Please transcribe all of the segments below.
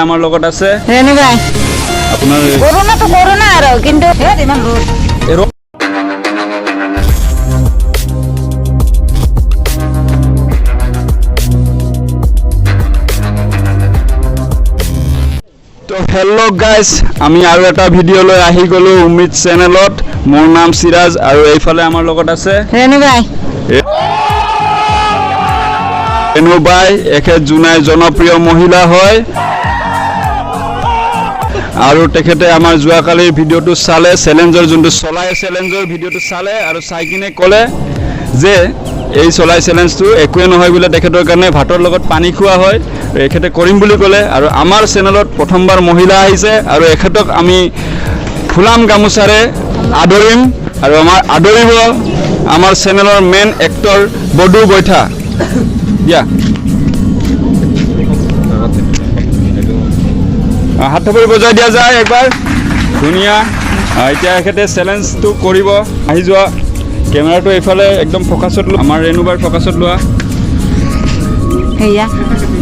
আমাৰ লগত আছে ৰেণুবাই। আপোনাৰ কৰোণাটো কৰোণা আৰু, কিন্তু ইমান ৰ'দ। তো হেল্ল' গাইজ, আমি আৰু এটা ভিডিঅ' লৈ আহি গ'লোঁ উমিদ চেনেলত। মোৰ নাম চিৰাজ আৰু এইফালে আমাৰ লগত আছে ৰেণুবাই। ৰেণুবাই। এখেত জোনাই জনপ্ৰিয় মহিলা হয় আৰু তেখেতে আমাৰ যোৱাকালিৰ ভিডিঅ'টো চালে, চেলেঞ্জৰ যোনটো চলাই চেলেঞ্জৰ ভিডিঅ'টো চালে আৰু চাই কিনে ক'লে যে এই চলাই চেলেঞ্জটো একোৱে নহয় বোলে তেখেতৰ কাৰণে, ভাতৰ লগত পানী খোৱা হয়, এখেতে কৰিম বুলি ক'লে। আৰু আমাৰ চেনেলত প্ৰথমবাৰ মহিলা আহিছে আৰু এখেতক আমি ফুলাম গামোচাৰে আদৰিম আৰু আমাৰ আদৰিব আমাৰ চেনেলৰ মেইন এক্টৰ বদু বৈঠা। দিয়া, হাত থাপৰি বজাই দিয়া যায় একবাৰ। ধুনীয়া। এতিয়া এখেতে চেলেঞ্জটো কৰিব। আহি যোৱা, কেমেৰাটো এইফালে একদম ফ'কাছত লোৱা, আমাৰ ৰেণুবাৰ ফ'কাছত লোৱা। সেয়া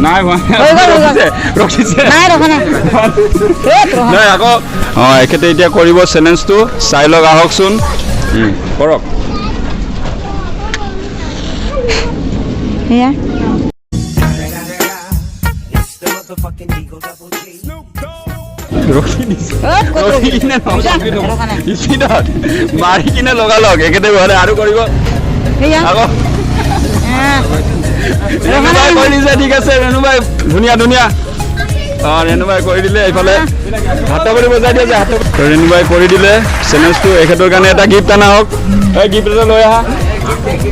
নাই হোৱা। হৈ গ'ল, হৈ গ'ল। ৰখিছে, ৰখিছে। নাই, ৰখা নাই। ৰখা। নাই আকৌ। অঁ, এখেতে এতিয়া কৰিব চেলেঞ্জটো, চাই লওক। আহকচোন, কৰক। সেয়া ৰখি দিছে। ক'ত ৰখি ৰখি কিনে ৰখা নাই। স্পীডত মাৰি কিনে লগালগ এখেতে ঘৰে আৰু কৰিব। সেয়া আকৌ ৰেণুবাই কৰি দিছে। ঠিক আছে ৰেণুবাই, ধুনীয়া ধুনীয়া। অঁ, ৰেণুবাই কৰি দিলে। এইফালে হাত কৰি বজাই দিয়া যায় হাত। ৰেণুবাই কৰি দিলে চেলেঞ্জটো। এখেতৰ কাৰণে এটা গিফ্ট অনা হওক। এই গিফ্ট এটা লৈ আহা,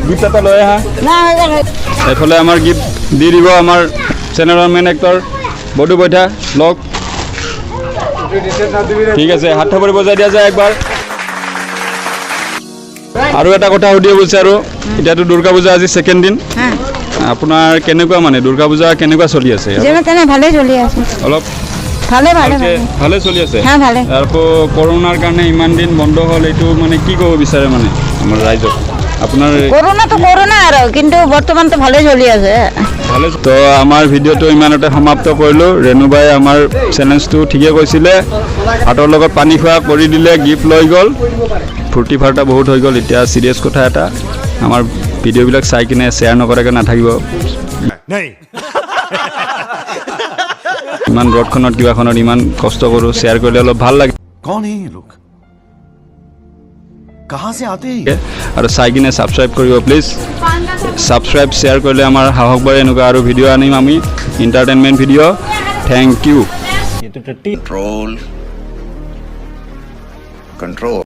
গিফ্ট এটা লৈ আহা। নাই, হৈ গ'ল, হৈ গ'ল। এইফালে আমাৰ গিফ্ট দি দিব আমাৰ চেনেলৰ মেইন এক্টৰ বদু বৈঠা। লওক। ঠিক আছে, হাত থাপৰি বজাই দিয়া যায় একবাৰ। আৰু এটা কথা সুধিব বিচাৰোঁ, এতিয়াতো দুৰ্গা পূজা আজি ছেকেণ্ড দিন। হা। আপোনাৰ কেনেকুৱা, মানে দুৰ্গা পূজা কেনেকুৱা চলি আছে? যেনে তেনে ভালেই চলি আছে। অলপ ভালে ভালে। ভালকে ভালে। ভালে চলি আছে। হা, ভালে। আকৌ কৰোণাৰ কাৰণে ইমান দিন বন্ধ হ'ল, এইটো মানে কি ক'ব বিচাৰে মানে আমাৰ ৰাইজক আপোনাৰ? কৰোণাটো কৰোণা আৰু, কিন্তু বৰ্তমানতো ভালেই চলি আছে। ভালে। তো আমাৰ ভিডিঅ'টো ইমানতে সমাপ্ত কৰিলোঁ। ৰেণুবাই আমাৰ চেলেঞ্জটো ঠিকে কৈছিলে, ভাতৰ লগত পানী খোৱা কৰি দিলে, গিফ্ট লৈ গ'ল, ফূৰ্তি ফাৰ্তা বহুত হৈ গ'ল। এতিয়া চিৰিয়াছ কথা এটা, আমাৰ ভিডিঅ'বিলাক চাই কিনে শ্বেয়াৰ নকৰাকৈ নাথাকিব। ইমান ৰ'দখনত কিবাখনত ইমান কষ্ট কৰোঁ, শ্বেয়াৰ কৰিলে অলপ ভাল লাগে। कौन है ये लोग, कहां से आते हैं ये? আৰু চাই কিনে ছাবস্ক্ৰাইব কৰিব প্লিজ। ছাবস্ক্ৰাইব শ্বেয়াৰ কৰিলে আমাৰ সাহস বাঢ়ে, এনেকুৱা আৰু ভিডিঅ' আনিম আমি, entertainment video. Thank you. Control, control.